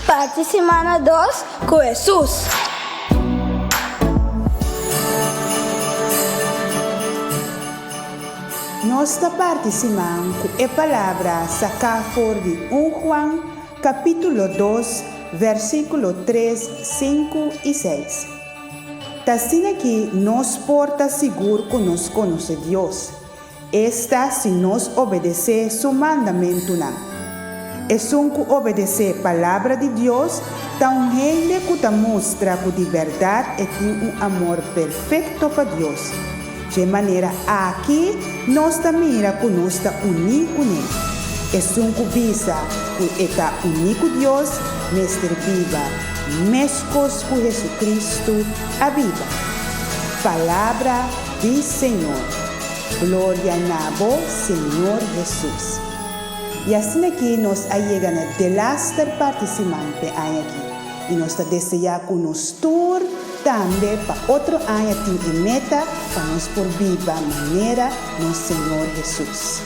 Parti simana dos ku Hesus. Nos ta parti siman ku e palabra saká for di un Juan kapítulo dos versíkulo tres, sinku i seis. Ta asina ki nos por ta sigur ku nos konosé Dios. Esta si nos obedesé su mandamentunan. Esun ku obedesé Palabra di Dios ta un hende ku ta mustra ku di bèrdat e tin un amor perfekto pa Dios. Dje manera aki nos ta mira ku nos ta uní kuné. Esun ku bisa ku e ta uní ku Dios mester biba meskos ku Hesukristu a biba. Palabra di Señor. Gloria na bo, Señor Hesus. I asina ki nos a yega na delaster parti siman p'e aña aki, i nos ta deseá ku nos tur tambe pa otro aña tin e meta pa nos por biba manera nos Señor Hesus.